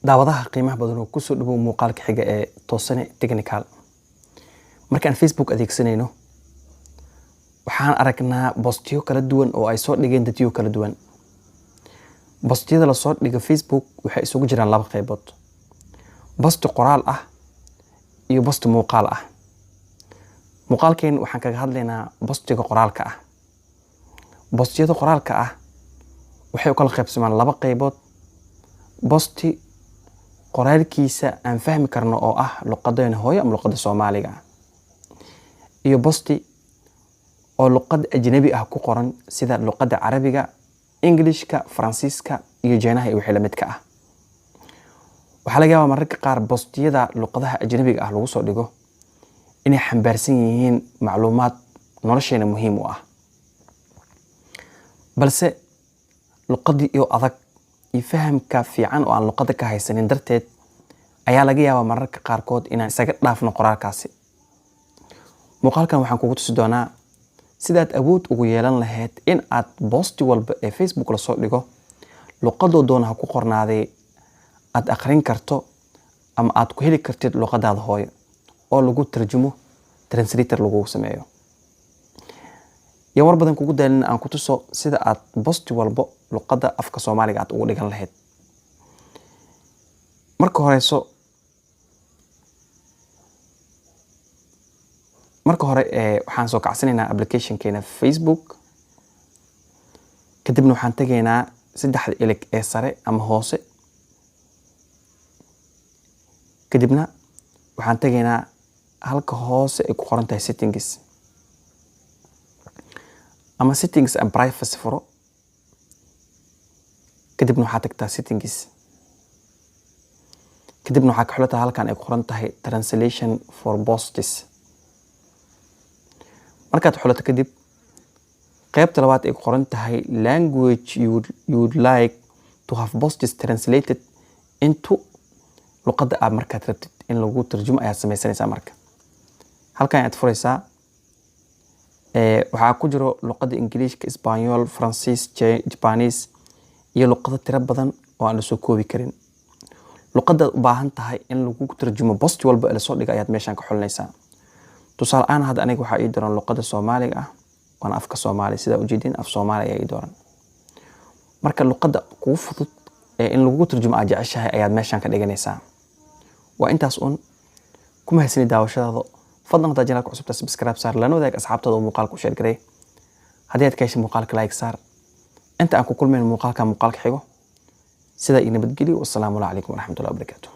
Daawadaha qiimaha badan oo kusoo dhawow muuqaalka xiga ee Toosane Technical. Markaan Facebook adeegsanayno, waxaan aragnaa bostiyo kala duwan oo ay soo dhigeen dadyo kala duwan. Bostiyada lasoo dhigo Facebook waxay isugu jiraan laba qaybood: bosti qoraal ah iyo bosti muuqaal ah. Muuqaalkeen waxaan kaga hadlaynaa bostiga qoraalka ah. Bostiyada qoraalka ah waxay u kala qaybsamaan laba qaybood: bosti qoraalkiisa aan fahmi karno oo ah luqadeena hooyo ama luqadda Soomaaliga ah, iyo bosti oo luqad ajnabi ah ku qoran, sida luqadda Carabiga, Englishka, Faransiiska iyo Jeenaha iyo wixii la midka ah. Waxaa laga yaabaa mararka qaar bostiyada luqadaha ajnabiga ah lagu soo dhigo inay xambaarsan yihiin macluumaad nolosheena muhiim u ah, balse luqadii iyo adag iyo fahamka fiican oo aan luqadda ka haysanin darteed ayaa laga yaabaa mararka qaarkood inaan isaga dhaafno qoraalkaasi. Muuqaalkan waxaan kugu tusi doonaa sidaad awood ugu yeelan lahayd in aad boosti walba ee Facebook lasoo dhigo, luqadoo doona ha ku qornaaday, aad akhrin karto ama aad ku heli kartid luqadaada hooyo oo lagu tarjumo, translator lagu sameeyo. Iyo war badan kugu daalin, aan ku tuso sida aad bosti walbo luqadda afka Soomaaliga aad ugu dhigan lahayd. Marka horeyso, marka hore waxaan soo kacsanaynaa applicationkeena Facebook. Kadibna waxaan tegaynaa saddexda ilig ee sare ama hoose. Kadibna waxaan tegaynaa halka hoose ay ku qoran tahay settings ama settings and privacy furo. Kadibna waxaad tagtaa settings. Kadibna waxaa ka xulataa halkan ay ku qoran tahay translation for posts. Markaad xulato kadib, qaybta labaad ay ku qoran tahay language you would like to have posts translated into, luqadda aad markaad rabtid in lagu tarjumo ayaad sameysanaysaa. Marka halkan ayaad furaysaa. Waxaa ku jiro luqadda Ingiliishka, Isbaanyool, Faransiis, Japanese iyo luqado tiro badan oo aan lasoo koobi karin. Luqadaad u baahan tahay in lagu tarjumo post walba ee lasoo dhigo ayaad meeshan ka xulinaysaa. Tusaale ahaan, hadda aniga waxaa ii dooran luqadda Soomaaliga ah, waana afka Soomaali. Sidaa ujeedin, af Soomaali ayaa ii dooran. Marka luqadda kugu fudud ee in lagu tarjumo aad jeceshahay ayaad meeshan ka dhiganaysaa. Waa intaas un. Ku mahadsanid daawashadaada. Fadlan haddaad channelka cusubta, subscribe saar, lana wadaag asxaabtada oo muuqaalka u share garay. Haddii aad ka heshay muuqaalka, like saar. Inta aan ku kulmayno muuqaalka muuqaalka xigo, sidaa iyo nabadgelyo. Wasalaamu calaykum waraxmatullahi wabarakaatu.